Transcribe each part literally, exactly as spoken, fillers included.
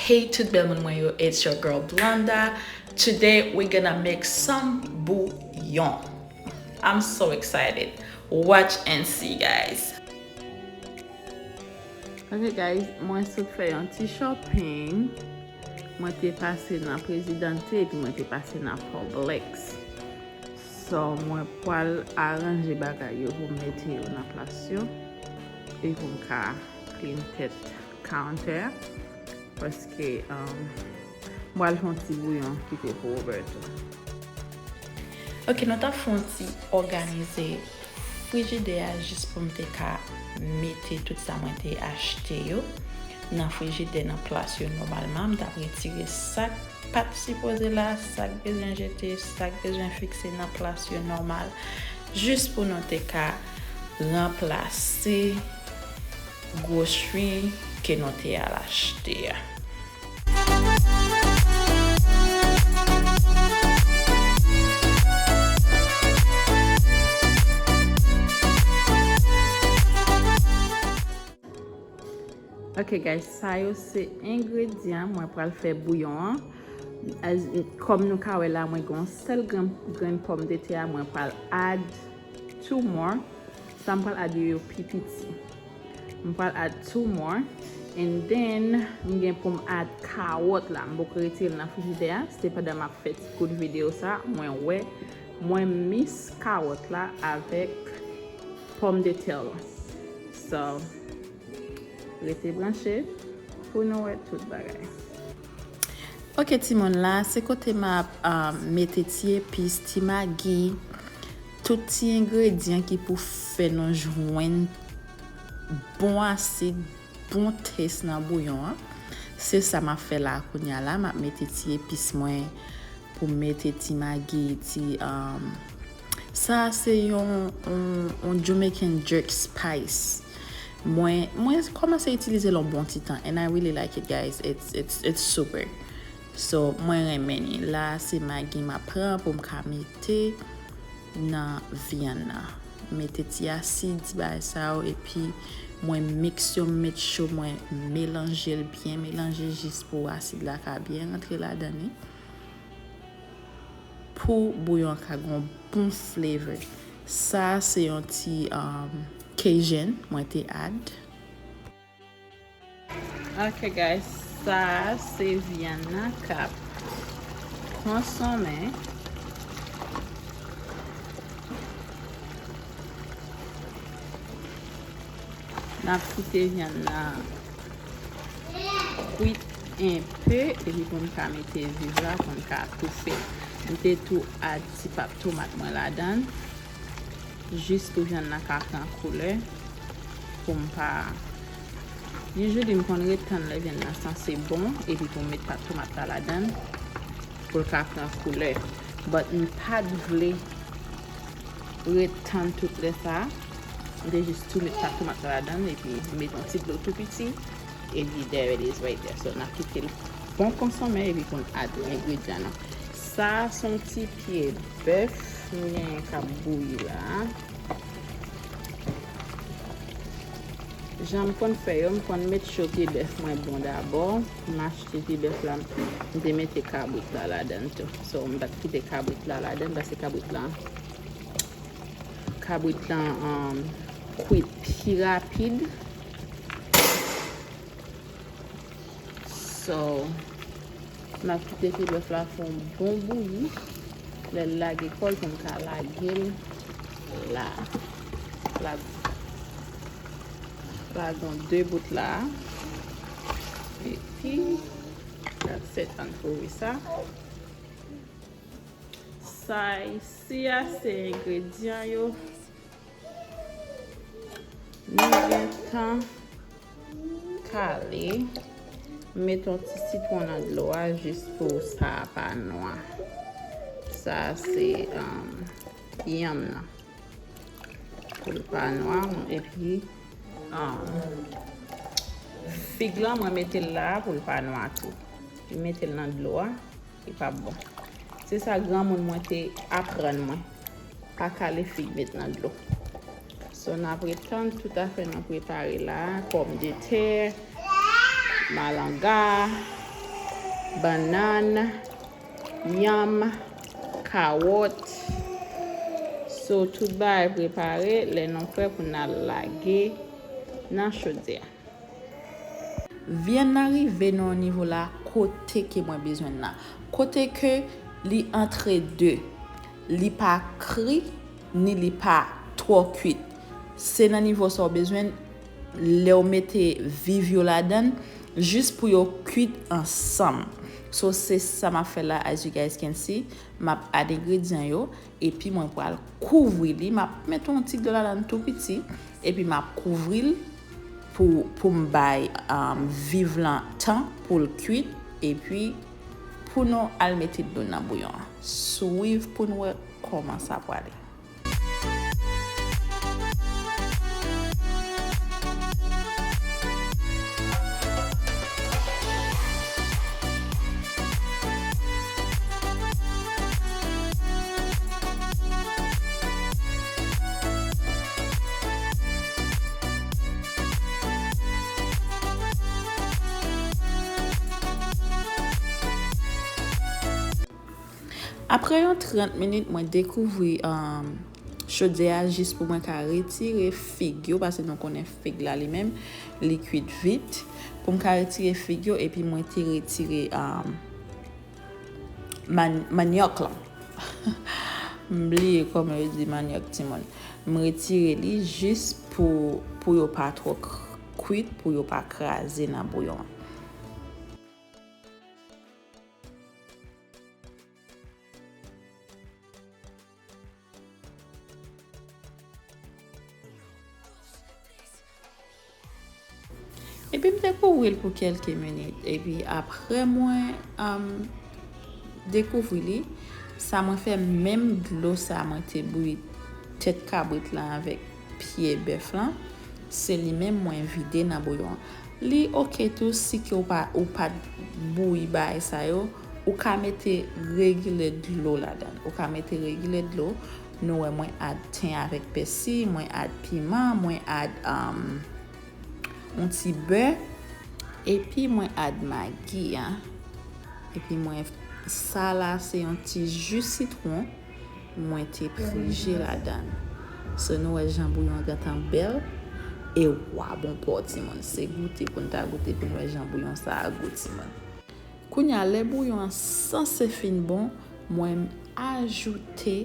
Hey tout bèl moun mwen yo, it's your girl Blonda. Today we're gonna make some bouillon. I'm so excited. Watch and see, guys. Ok guys, mwen sot fè yon ti shopping. Mwen te pase nan Presidente epi mwen te pase nan Publix. So mwen pwal aranje bagay yo pou m mete yo nan plas yo e pou m ka clean tèt counter a. Paske um, m pral fè yon ti bouyon kite pou Roberto. Ok, nou t ap fè yon ti òganize frijidè a jis pou m te ka mete tout sa mwen te achte yo nan frijidè nan plas yo nòmalman. M t ap retire sa k pa t sipoze la, sa k bezwen jete, sa k bezwen fikse nan plas yo nòmal, jis pou nou te ka ranplase gwosri ke nou te al achte a. Ok guys, sa yo se engredyan mwen pral fè bouyon an. As- Kòm nou ka wè la, mwen gen yon sèl grenn, grenn pòmdetè a, mwen pral add two more. Sa m pral add yo, yo pi piti. M pral add two more. And then, m gen pou m add kawòt la. M poko retire l nan frijidè a. Se pandan m ap fè ti kout videyo sa, mwen wè, mwen mix kawòt la avèk pòmdetè lan. So, rete branche pou nou wè tout bagay. Ok timoun, la se kote m ap um, mete ti epis, ti magi, tout ti engredyan ki pou fè nou jwenn bon asid, bon tès nan bouyon an. Se sa m ap fè la kounye a la, m ap mete ti epis mwen pou m mete ti magi, ti um, sa se yon, yon, yon Jamaican jerk spice. Mwen, mwen kòmanse itilize l yon bon ti tan, and I really like it, guys. It's, it's, it's super. So, mwen renmen li. La, se magi m ap pran pou m ka mete nan vyann nan. Mete ti asid, ti bagay sa yo, epi mwen mix yo, m make sure mwen melanje l, byen melanje jis pou asid la ka byen rantre ladan li. Pou bouyon ka gon bon flavor. Sa se yon ti um, Cajun mwen te add. Ok guys, sa se vyann nan k ap konsonmen. N ap kite vyann nan kwit enpe epi pou n ka mete viv la pou n ka toufe. M te tou add ti pap tomat mwen ladan l jis pou vyann nan ka pran koulè pou m pa. Usually m konn ret tann lè vyann nan sanse bon epi pou m met pap tomat la ladan l pou l ka pran koulè. But m pa t vle ret tann tout lè sa a. M te jis tou met pap tomat la ladan l epi m met yon ti dlo tou piti. Epi there it is right there. So n ap kite l bon konsonmen epi pou n add engredyan nou. Sa a se yon ti pye bèf m genyen k ap bouyi la. Jan m konn fè yo, m konn make sure pye bèf mwen bon dabò. M achte pye bèf la, m te mete kabrit la ladan l tou. So, m pa t kite kabrit la ladan l paske kabrit la, kabrit la um, kwit pi rapid. So, m ap kite pye bèf la fè yon bon bouyi. Lè l lage kò l pou m ka lage l la. Lag, lagon de bout la. Epi, that's it, ann kouvri sa. Sa isi a se engredyan yo. Nou gentan kale. Met yon ti sitwon nan dlo a jis pou sa a pa nwa. Sa a se um, yanm nan. Pou l pa nwa, epi um, fig lan mwen mete l la pou l pa nwa tou. M mete l nan dlo a. Li p ap bon. Se sa granmoun mwen te aprann mwen. Pa kale fig met nan dlo. So, n ap ret tann tout afè nou prepare la, pòmdetè, malanga, bannann, yanm, kawòt. So, tout bagay prepare, lè nou prè pou n al lage nan chodyè a. Vyann nan rive nan yon nivo la kote ke mwen bezwen l la. Kote ke li antre de. Li pa kri, ni li pa twò kuit. Se nan nivo sa w bezwen lè w mete viv yo ladan l, jis pou yo kuit ansanm. So, se sa m ap fè la, as you guys can see. M ap add engredyan yo, epi mwen pral kouvri li. M ap mete yon ti dlo ladan l tou piti, epi m ap kouvri l pou, pou m bay, um, viv lan tan pou l kuit, epi pou nou al mete dlo nan bouyon an. Swiv pou n wè kòman sa prale. Apre yon trant minit, mwen dekouvri, um, chodyè a jis pou mwen ka retire fig yo, paske nou konnen fig la li menm, li kuit vit. Pou m ka retire fig yo, epi mwen te retire, um, man-, manyòk lan. M bliye kòman yo di manyòk, timoun. M retire li jis pou, pou yo pa twò k-, kuit, pou yo pa kraze nan bouyon an. Epi m te kouvri l pou kèlke minit. Epi apre mwen, um, dekouvri li, sa mwen fè, menm dlo sa mwen te bouyi tèt kabrit la avèk pye bèf lan, se li menm mwen vide nan bouyon an. Li oke tou si ke w pa, ou pa t bouyi bagay sa yo, ou ka mete regilè dlo ladan l. Ou ka mete regilè dlo. Nou wè mwen add ten avèk pèsi, mwen add piman, mwen add, um, yon ti bè, epi mwen add magi a. Epi mwen, sa la se yon ti ji sitwon mwen te prije ladan l. So nou wè jan bouyon an gentan bèl e wa bon pa w timoun. Se goute pou n ta goute pou n wè jan bouyon sa a gou timoun. Kounye a lè bouyon an sanse fin bon, mwen ajoute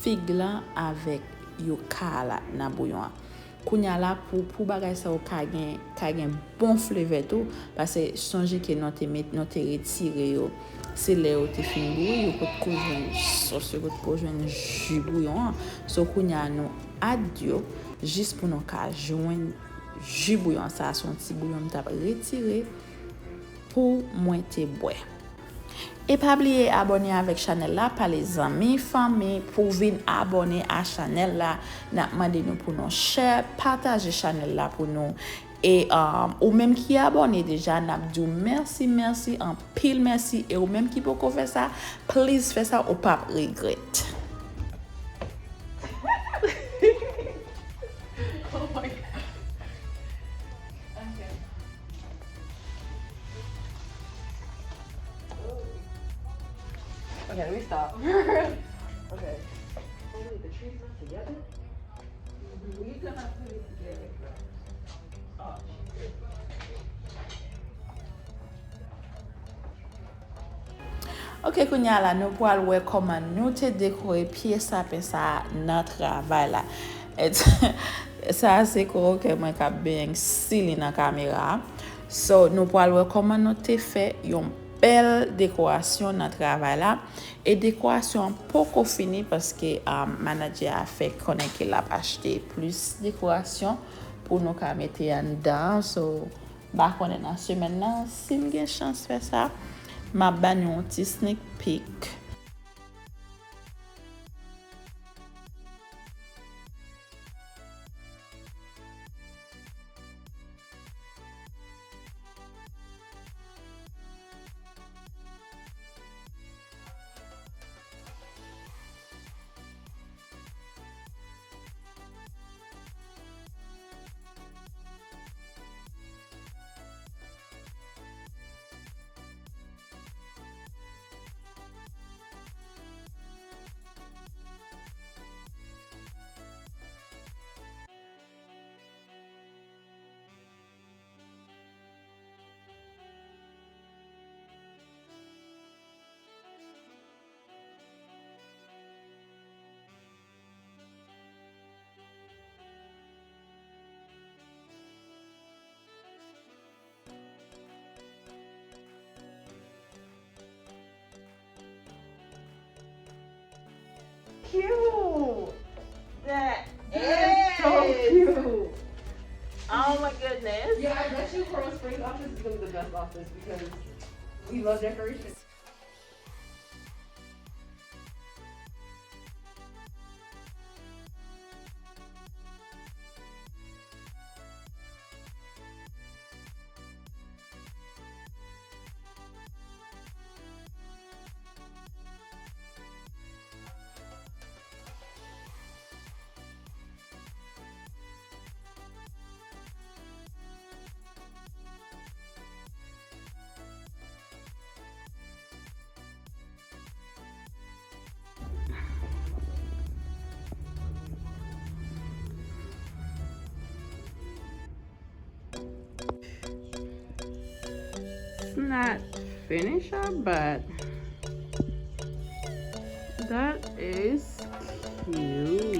fig lan avèk yoka a la nan bouyon an. Kounye a la pou, pou bagay sa yo ka gen, ka gen bon flevè tou, paske sonje ke nou te met, nou te retire yo. Se lè yo te fin bouyi, yo potko jwenn sòs, yo potko jwenn ji bouyon an. So kounye a nou add yo jis pou nou ka jwenn ji bouyon sa a. Se yon ti bouyon m t ap retire pou mwen te bwè. E pa bliye abòne avèk chanèl la, pale zanmi, fanmi pou vin abòne a chanèl la. N ap mande nou pou nou share, pataje chanèl la pou nou. E, um, ou menm ki abòne deja, n ap di w mèsi, mèsi, anpil mèsi. E ou menm ki poko fè sa, please fè sa, ou p ap regrèt. Oh my God. Okay. Okay, let me stop. Okay. Oh, wait, the tree's not together? We cannot put it together. Oh. Ok, kounye a la, nou pral wè kòman nou te dekore pye sapen sa a nan travay la. Et sa a se kokoke mwen k ap benyen sili nan kamera a. So, nou pral wè kòman nou te fè yon bèl dekorasyon nan travay la. E dekorasyon an poko fini paske, um, manadjè a fè konnen ke l ap achte plis dekorasyon pou nou ka mete anndan an. So, m pa konnen nan semèn nan, si m gen chans fè sa, m ap ba nou yon ti sneak peek. Cute. That is so cute. Oh my goodness. Yeah, I bet you Coral Springs office is gonna be the best office because we love decorations. It's not finished up, but that is cute.